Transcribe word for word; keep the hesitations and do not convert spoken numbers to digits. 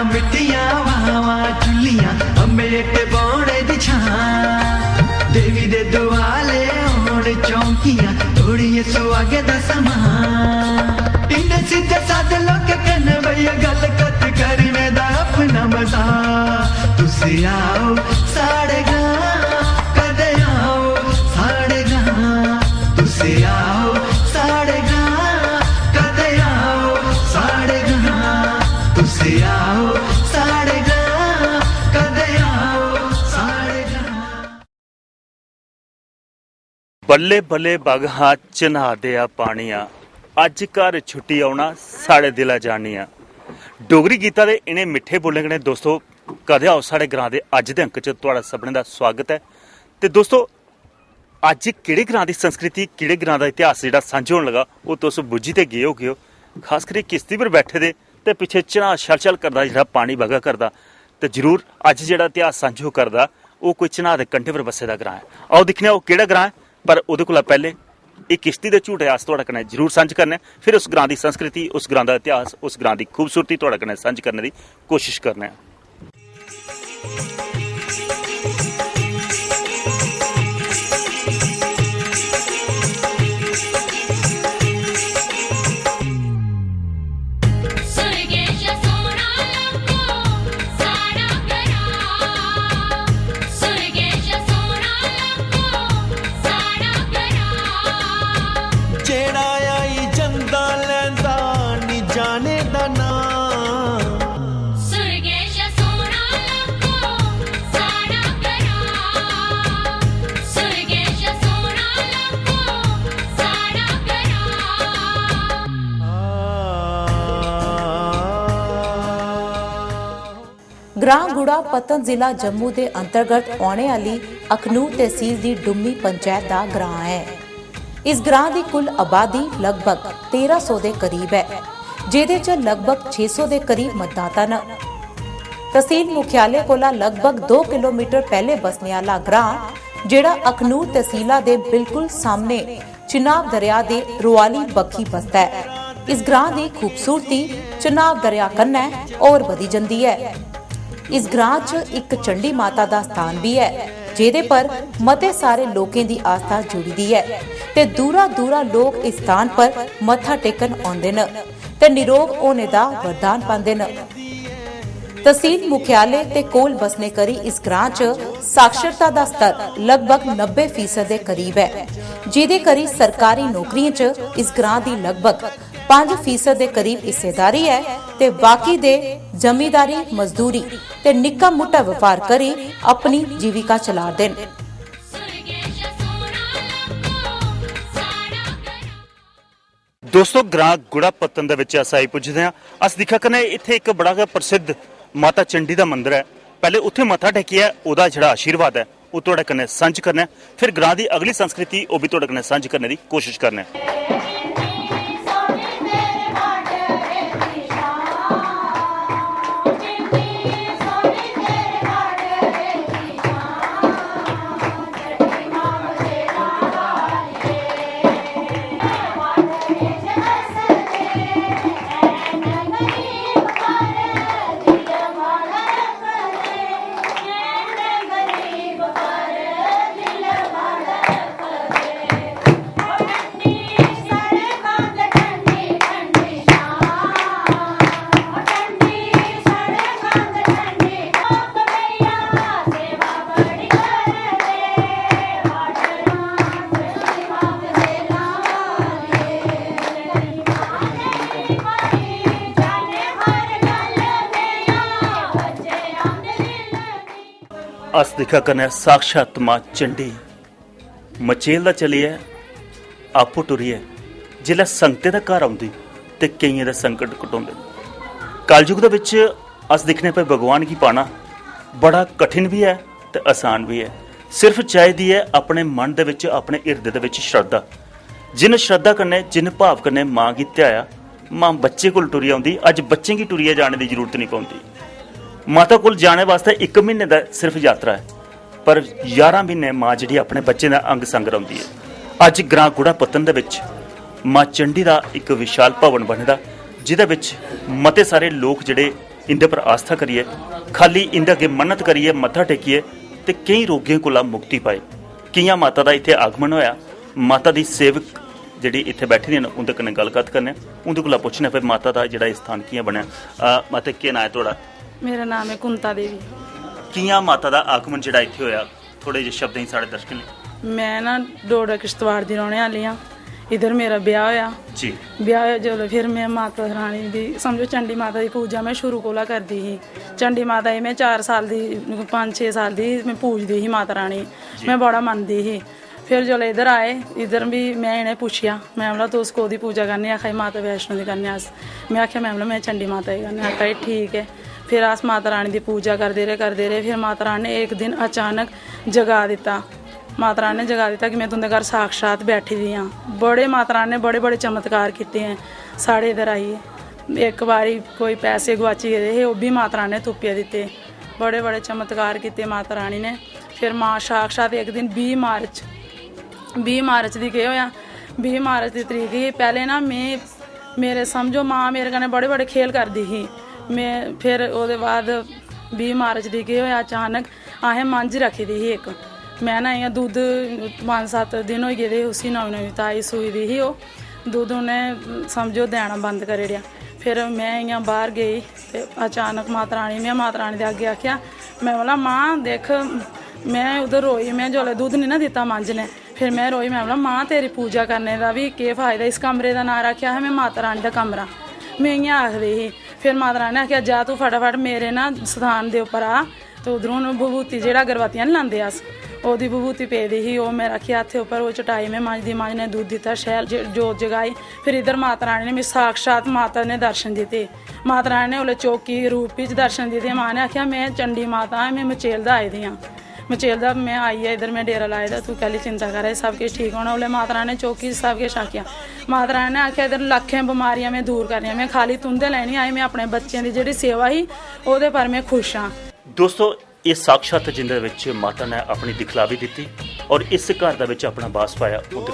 मिट्टियां बावां चुल्लियां, अम्बे हेठ बौह्ने दी छां। देवी दे दुआले होन चौंकियां, तोड़िए सुहागे दा समां। इन्ने सिद्धे सादे लोकें कन्नै भैया गल्ल कत्थ करने दा अपना मजा। तुस आओ साढ़े ग्रां, कदे आओ साढ़े ग्रां। तुस आओ साढ़े ग्रां, कदे आओ साढ़े ग्रां। तुस आओ साढ़े ग्रां, कदे आओ साढ़े ग्रां। बल्ले बल्ले बग हा चन्हा देआ पानिया, अज्ज घर छुट्टी औना साढ़े दिला जानिया। डोगरी गीता दे इ'नें मिट्ठे बोलें कन्नै दोस्तो, कदे आओ साढ़े ग्रां दे अज्ज दे अंक च थुआढ़ा सभनें दा सुआगत ऐ। ते दोस्तो, अज्ज केह्ड़े ग्रां दी संस्कृति, केह्ड़े ग्रां दा इतिहास जेह्ड़ा सांझा होन लगा, ओह् तुस बुज्झी ते गे होगे ओ। खास करियै किश्ती पर बैठे दे ते पिच्छे चन्हा छल छल करदा जेह्ड़ा पानी बगा करदा, ते जरूर अज्ज जेह्ड़ा इतिहास सांझा करदा, ओह् कोई चन्हा दे कंढे पर बस्से दा ग्रां ऐ। आओ दिक्खने आं ओह् केह्ड़ा ग्रां ऐ, पर ओह्दे कोला पैह्ले एह् किश्ती दे झूटे अस थुआढ़े कन्नै जरूर सांझ करने आं। फिर उस ग्रां दी संस्कृति, उस ग्रां दा इतिहास, उस ग्रां दी खूबसूरती थुआढ़े कन्नै सांझ करने दी कोशश करने आं। ग्रां गुड़ा पत्तन, जिला जम्मू दे अंतर्गत औने आह्ली अखनूर तहसील दी डुम्मी पंचैत दा ग्रां ऐ। इस ग्रां दी कुल आबादी लगभग तेरां सौ दे करीब ऐ, जेह्दे च लगभग छे सौ दे करीब मतदाता न। तहसील मुख्यालय कोला लगभग दो किलोमीटर पैह्‌ले बसने आह्‌ला ग्रां, जेह्‌ड़ा अखनूर तहसीला दे बिल्कुल सामने चिनाब दरेआ दे रुआली बक्खी बसदा ऐ। इस ग्रां दी खूबसूरती चिनाब दरेआ कन्नै होर बधी जंदी ऐ। इस ग्रां च इक चंडी माता दा स्थान बी ऐ, जेह्‌दे पर मते सारे लोकें दी आस्था जुड़ी दी ऐ ते दूरा-दूरा लोक इस स्थान पर मत्था टेकन औंदे न ते निरोग होने दा वरदान पांदे न। तसील मुख्यालय ते कोल बसने करी इस ग्रां च साक्षरता दा स्तर लगभग नब्बे फीसद दे करीब ऐ, जेह्‌दे करी सरकारी नौकरियें च इस ग्रां दी लगभग पंज फीसद दे करीब हिस्सेदारी ऐ ते बाकी दे जमींदारी, मजदूरी ते निक्का मुट्टा बपार करी अपनी जीविका चला'रदे न। दोस्तो, ग्रां गुड़ा पत्तन दे विच अस आई पुज्जे दे आं। अस दिक्खा करने इत्थै इक बड़ा गै प्रसिद्ध माता चंडी दा मंदर ऐ। पैह्‌ले उत्थै मत्था टेकियै ओह्‌दा जेह्‌ड़ा आशीर्वाद ऐ, ओह् थुआढ़े कन्नै सांझ करने आं। फिर ग्रां दी अगली संस्कृति, ओह् बी थुआढ़े कन्नै सांझ करने दी कोशश करने आं। अस दिक्खा करने आं साक्षात मां चंडी मचेल दा चलियै आपूं टुरियै जिसलै संगतें दे घर औंदी ते केइयें दे संकट कटोंदे। कलयुग दे बिच अस दिक्खने पे भगवान गी पाना बड़ा कठिन बी ऐ ते आसान बी ऐ। सिर्फ चाहिदी ऐ अपने मन दे बिच, अपने हिरदे दे बिच श्रद्धा। जिन श्रद्धा कन्नै, जिन भाव कन्नै मां गी ध्याया, मां बच्चे कोल टुरी औंदी। अज्ज बच्चें गी टुरियै जाने दी जरूरत निं पौंदी। माता कोल जाने वास्तै इक म्हीने दा सिर्फ यात्रा ऐ, पर ञारां म्हीने मां जेह्‌ड़ी अपने बच्चें दा अंग संग रौंह्‌दी ऐ। अज्ज ग्रां गुड़ा पत्तन दे बिच मां चंडी दा इक विशाल भवन बने दा, जिदे बिच मते सारे लोक जेह्‌ड़े इंदे पर आस्था करियै, खाली इंदे अग्गें मन्नत करियै, मत्था टेकियै ते केईं रोगें कोला मुक्ति पाई। कि'यां माता दा इत्थै आगमन होया, माता दी सेवक जेह्ड़ी इत्थै बैठी दियां न, उं'दे कन्नै गल्लबात करने आं, उं'दे कोला पुच्छने आं, भाई, माता दा जेह्ड़ा एह् स्थान कि'यां बनेआ। अ, माता, केह् नांऽ ऐ थुआढ़ा? मेरा नाम ऐ कुंता देवी। कि'यां माता दा आगमन जेह्ड़ा इत्थै होया, थोह्ड़े जे शब्दें च साढ़े दर्शकें लेई? मैं ना डोडा किश्तवाड़ दी रौह्ने आह्ली आं। इद्धर मेरा ब्याह होया। जी। ब्याह होया जिसलै, फिर मैं माता रानी दी, समझो, चंडी माता दी पूजा मैं शुरू कोला करदी ही। चंडी माता गी मैं चार साल दी, पंज छे साल दी ही, मैं पूजदी ही माता रानी। जी। मैं बड़ा मनदी ही। फिर जिसलै इद्धर आए, इद्धर बी मैं इ'नें पुच्छेआ, "मैम, भला तुस कोह्दी पूजा करने?" आखा दी, "माता वैष्णो दी करने अस।" मैं आखेआ, "मैम, भला मैं चंडी माता दी करने।" आखा दी, "ठीक ऐ।" फिर अस माता रानी दी पूजा करदे रेह्, करदे रेह्। फिर माता रानी ने इक दिन अचानक जगा दित्ता। माता रानी ने जगा दित्ता कि मैं तुं'दे घर साक्षात बैठी दी आं। बड़े, माता रानी ने बड़े, बड़े चमत्कार कीते हैं साढ़े इद्धर आइयै। इक बारी कोई पैसे गुआची गेदे हे, ओह् बी माता रानी ने तुप्पियै दित्ते। बड़े, बड़े चमत्कार कीते माता रानी ने। फिर मां साक्षात इक दिन बीह् मार्च, बीह् मार्च दी केह् होया, बीह् मार्च दी तरीक ही। पैह्लें ना में, मेरे, समझो, मां मेरे कन्नै बड़े, बड़े खेल करदी ही। में फिर ओह्दे बाद बीह् मार्च दी केह् होया, अचानक असें मंझ रक्खी दी ही इक। मैं ना इ'यां दुद्ध, पंज सत्त दिन होई गेदे हे उसी नमीं नमीं ताई सूई दी ही ओह्। दुद्ध उ'न्नै, समझो, देना बंद करी ओड़ेआ। फिर मैं इ'यां बाह्र गेई ते अचानक माता रानी, मैं माता रानी दे अग्गें आखेआ, मैं बोला, "मां, दिक्ख, मैं उद्धर रोई, मैं जिसलै दुद्ध निं ना दित्ता मंझ ने, फिर मैं रोई, मैं बोला, 'मां, तेरी पूजा करने दा बी केह् फायदा?' इस कमरे दा नांऽ रक्खेआ हा मैं माता रानी दा कमरा।" मैं इ'यां आखदी ही। फिर माता रानी ने आखेआ, "जा तू फटाफट मेरे ना स्थान दे उप्पर आ, ते उद्धरों उ'नें विभूति, जेह्ड़ा अगरबत्तियां निं लांदे अस, ओह्दी विभूति पेदी ही, ओह् में रक्खी हत्थै उप्पर।" ओह् चटाई में मंजदी, मंजने दुद्ध दित्ता, शैल ज-, जोत जगाई। फिर इद्धर माता रानी ने मिगी साक्षात माता ने दर्शन दित्ते। माता रानी ने उसलै चौकी रूप च दर्शन दित्ते। मां ने आखेआ, "में चंडी माता आं, में मचेल दा आई दी आं। मचेल दा में आई ऐ इद्धर, में डेरा लाए दा, तूं कैह्ली चिंता करा, सब किश ठीक होना।" उसलै माता रानी ने चौकी च सब किश आखेआ। माता रानी ने आखेआ, "इद्धर लक्खें बमारियां में दूर करनियां, में खाली तुं'दे लेई निं आई, में अपने बच्चें दी जेह्ड़ी सेवा ही, ओह्दे पर में खुश आं।" दोस्तो, एह् साक्षात जिंदे विच माता ने अपनी दिखलावी दित्ती और इस घर दे विच अपना बास पाया, उंदे